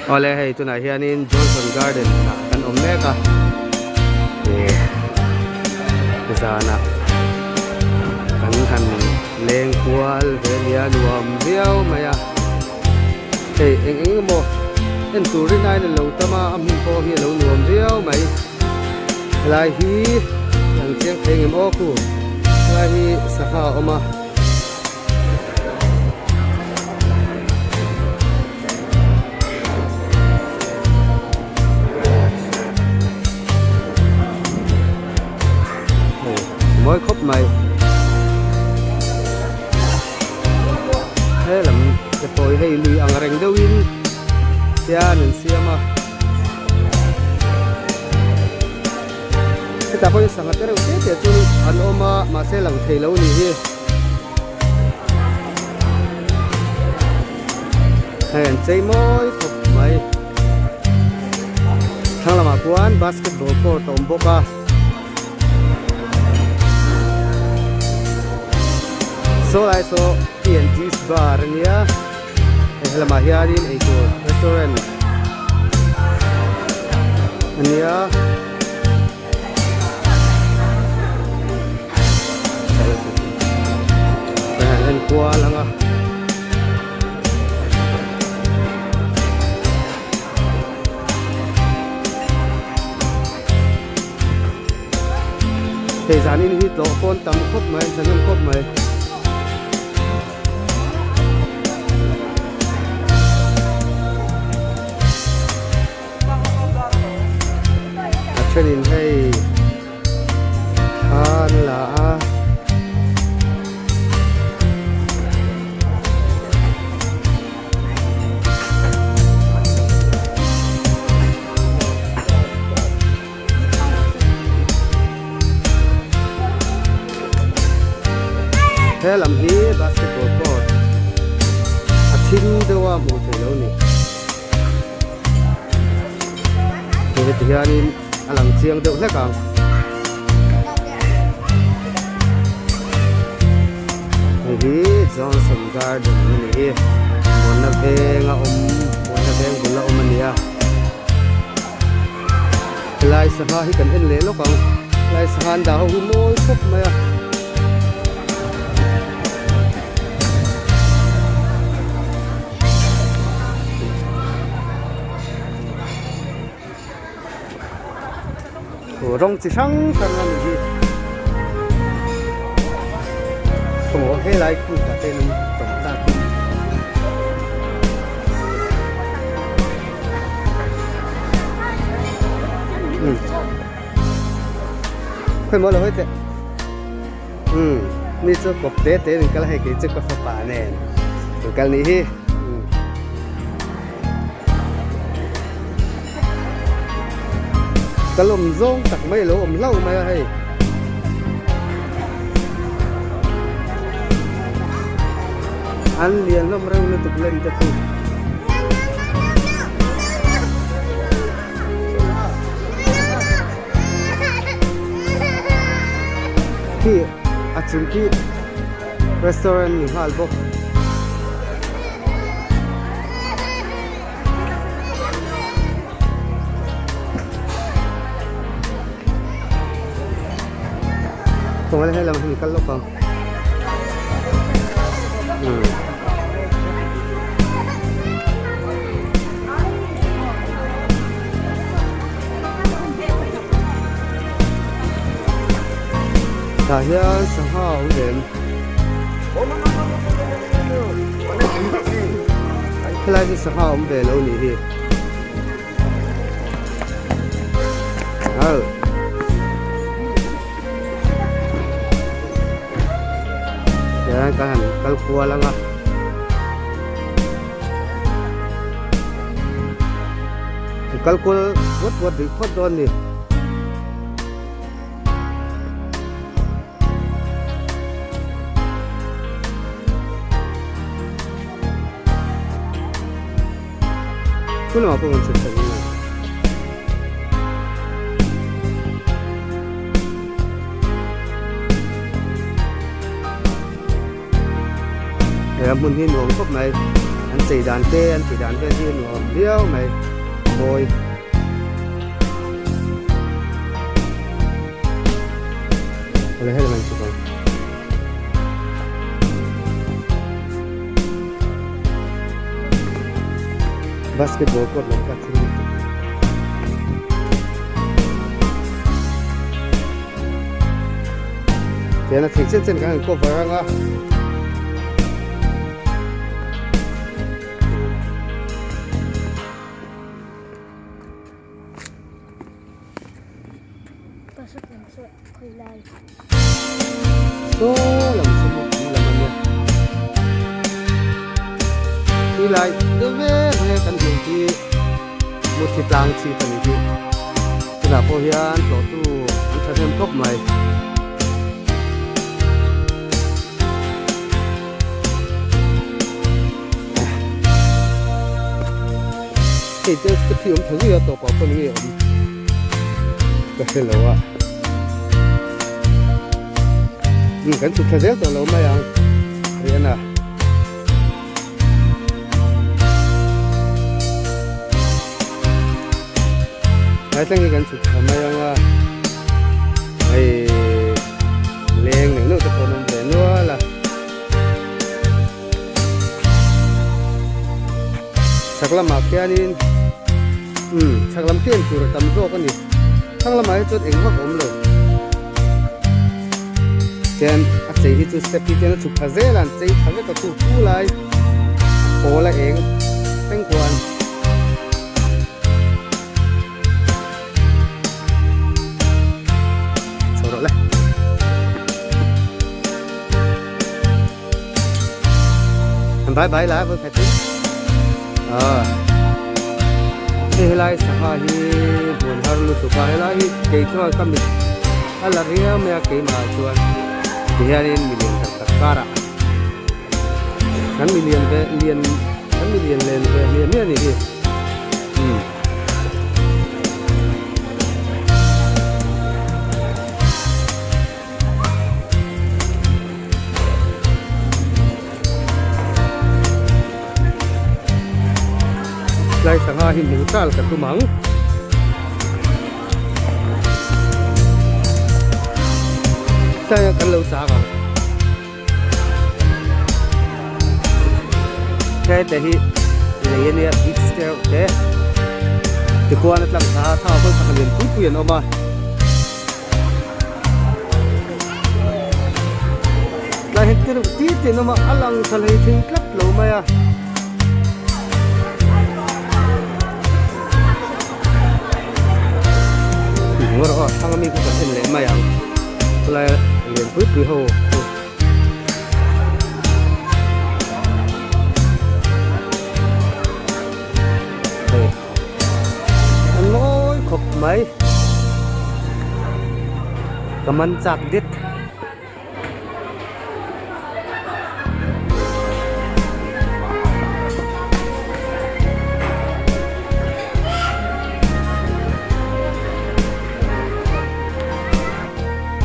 Awle hei tunah hianin Johnson Garden ah kan awm mek a ih zanah kan han leng kual ve nia nuam viau mai a hei eng eng emaw en turin a in lo tam a a hmun pawh hi a lo nuam viau mai helai hi lang chiang thei ngem aw khu helai hi sangha a awm a. Mawi khawp mai he lam te pawh hi hei lui ang reng deuhin hian an siam a hetah pawh hian sangha te reuh te te chu an awm a mahse lang thei lo ni hi. Hei an chei mawi khawp mai thlang lamah khuan basketball court a awm bawk a saw lai saw P and G's bar ania hei helamah hianin eitur restaurant ania. En kual ang a hei zanin hi tlawh pawn tam khawp mai thahnem khawp mai. A thenin hei thla an la a. He lam hi basketball court a thim deuh a hmuh theih loh a ni. Heti hianin a lang chiang deuh hlek ang. Hei hi Johnson Garden a ni hi. Muanna veng a awm, Muanna veng bul a awm a ni a. Helai sangha hi kan en leh lawk ang. Helai sangha an dah ho hi mawi khawp mai a. Rawng chi hrang hrang a ni hi khaw helai kut ah te in tawm tak in khawi maw lo hawi teh. Umm mi chu kawp te te in kal a hei kei chu ka fapa nen an kal nih hi umm. Ka lawm zawng tak mai a lo awm hlauh mai a hei. An lian hlawm reuh lutuk lem te chu. Khi a chung khi restaurant ni nghal bawk. Kawng helam hi kal lawk ang. Tah hian sangha a awm em? Helai chu sangha a awm ve lo nih hi. Tihian kan han kal kual ang a. Kal kual vawt vawt rih phawt dawn a ni. Tunah pawh kan chhuk thei a. He a hmun hi nuam khawp mai an chei dan te an tih dan vel hi a nuam viau mai mawi. Awle helmet an chhuk ang. Basketball court lam kha thil lutuk. Tian a theih chen chen kan han cover ang a. Saw lam chu mupui lam a nia. Ti lai deuh ve ve kan hmuh hi muthi tlang chhip a ni hi. Tunah pawh hian tlawhtu an thahnem khawp mai. Hei te step hi awm tha zui a tawpah pawh ni nge awm ka hre lo a um kan chhuk thla zel tawh lo mai ang rian a ngaithleng hi kan chhuk thla mai ang a hei leng neuh neuh te pawh an awm ve nual a. Chhak lamah khianin umm chhak lam khi entur a tam zawk a ni thlang lamah hi chuan eng vak a awm lo chuan a chei hi chu step hi chuan a chhuk thla zel a an chei thla vek a khu khu lai a pawl a eng thleng khuan. Chho rawh le. An bye bye lai voi khat in. Ah. Hei helai sangha hi hmun har lutuk a helai hi kei chuan ka mit a la riau mai a keimah chuan tihianin milian tak tak karah kan milian ve lian kan milian len ve hmiah hmiah a nih hi. Umm. Tlai sangha hi hmuh chal ka tum ang. Tlai kan lo chak ang. Tlai te hi lei ania beach te reuh te tikhuan a tlang thla a thla pawh sangha lian pui pui an awm a. Tlai hi tirh tir tin awm a a lang tha hlei thei tlat lo mai a. Ngaw rawh aw thlang ami kha kan en leh mai ang khawlai lian pui pui ho chu. Hei a nawi khawp mai ka man chak det.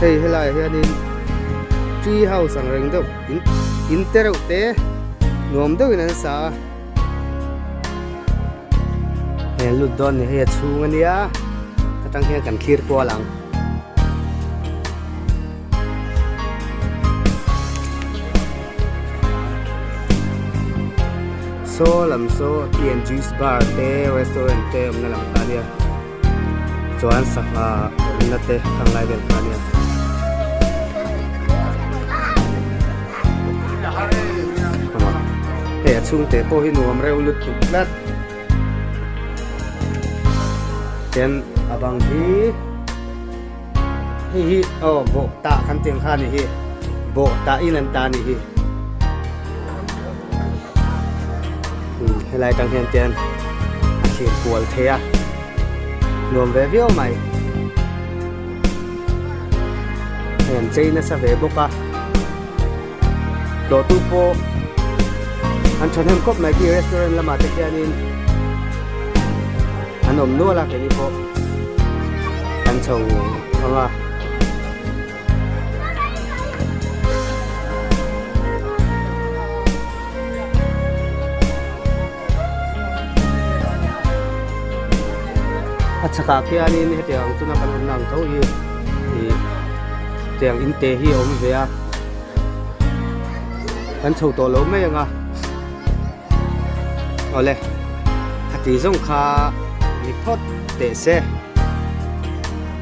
Hei helaiah hianin tree house ang reng deuh in in te reuh te nuam deuhin an sa a. Hei an lut dawn ni hei a chhung a nia atang hian kan thlir kual ang. Saw lam saw tea and juice bar te restaurant te awmna lam kha a nia chuan sangha awmna te khang lai vel kha a nia. Hei a chhungte pawh hi nuam reuh lutuk tlat ten a bang hi hei hi aw bawh tah kan tih ang kha a ni hi bawh tah in an ta a ni hi helai atang hian ten a thlir kual thei a nuam ve viau mai. Hei an chei nasa ve bawk a tlawhtu pawh an thahnem khawp mai khi restaurant lamah te khianin an awm nual a keini pawh an chho ang a. A chhakah khianin hetiang ang tuna kan awmna ang tho hi ih tiang in te hi a awm ve a kan chho tawh lo mai ang a awle a tih zawng kha ni phawt teh se.